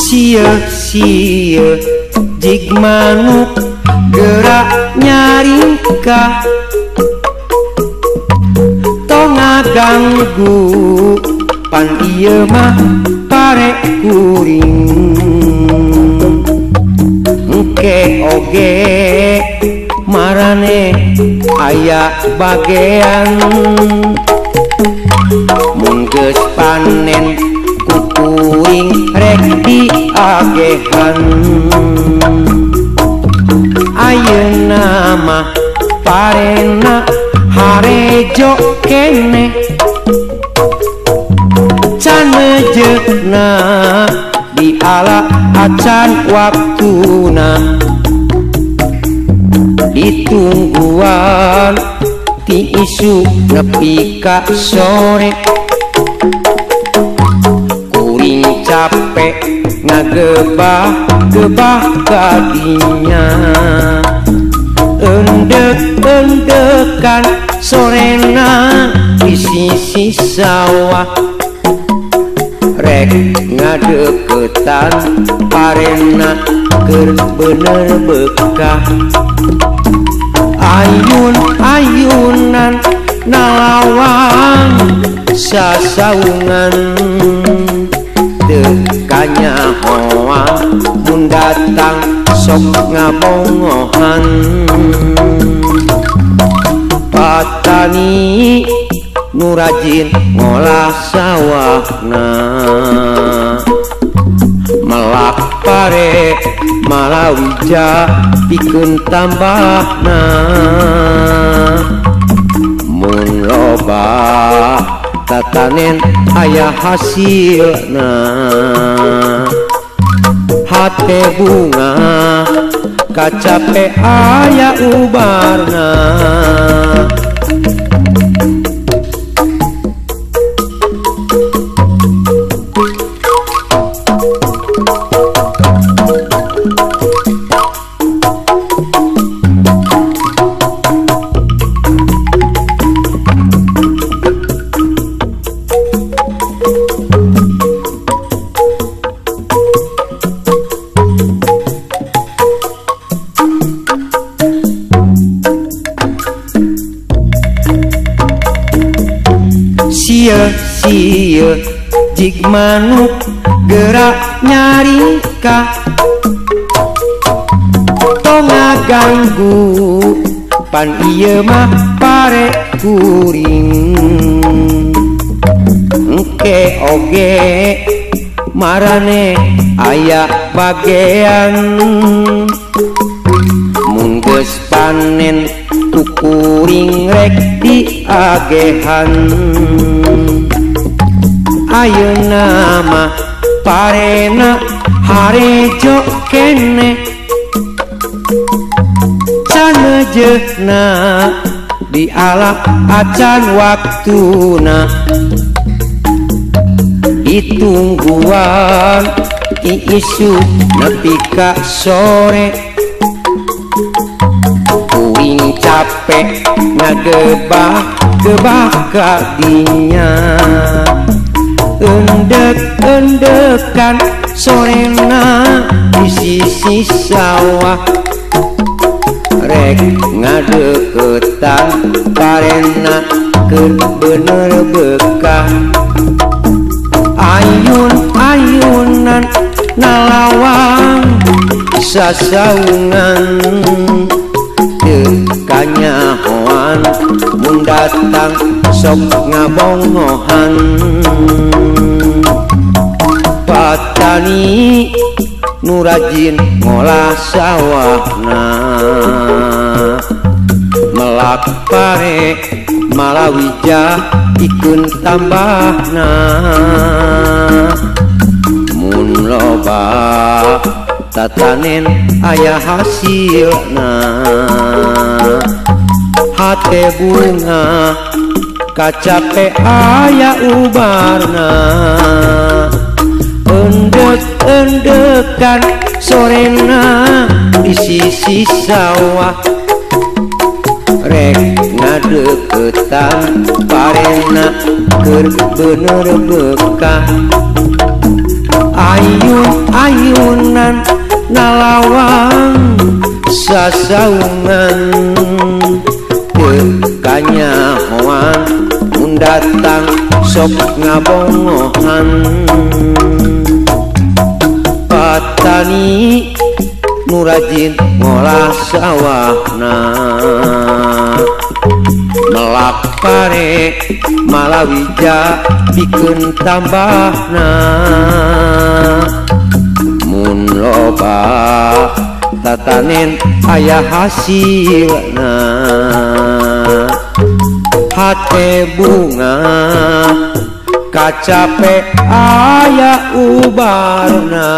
Sia-sia jig manuk gerak nyaringkah tong ngaganggu pan ieu mah pare kuring engke oge marane aya bagean mun geus panen kuring rek diagehan ayeuna mah parena harejo keneh can mejeuna diala acan waktuna ditungguan ti isuk nepi ka sore kuring capek ngagebah gebah kadinya endek-endekan sorena di sisi sawah rek ngadeketan parena keur bener bekah ayun-ayunan nalawang sasaungan teu kanyahoan mun datang sok ngabongohan patani nu rajin ngolah sawahna melak pare malawija pikeun tambahna mun loba tatanen aya hasilna hate bunga kacape aya ubarna. Sia-sia jig manuk gerak nyaringkah tong ngaganggu pan ieu mah pare kuring engke oge marane aya bagean mun geus panen ku kuring rek diagehan ayeuna mah parena harejo keneh can mejeuna diala acan waktuna ditungguan ti isuk nepi ka sore kuring capek ngagebah gebah kadinya endek-endekan sorena di sisi sawah rek ngadeketan parena keur bener bekah ayun-ayunan nalawang sasaungan teu kanyahoan mun datang sok ngabongohan patani nu rajin ngolah sawahna melak pare malawija pikeun tambahna mun loba tatanen aya hasilna. Hate bunga kacape aya ubarna. Endek-endekan sorena di sisi sawah, rek ngadeukeutan parena keur bener bekah. Ayun-ayunan nalawang sasaungan, teu kanyahoan mun datang sok ngabongohan. Patani nu rajin ngolah sawahna, melak pare malawija pikeun tambahna. Mun loba tatanen aya hasilna. Hate bunga kacape aya ubarna.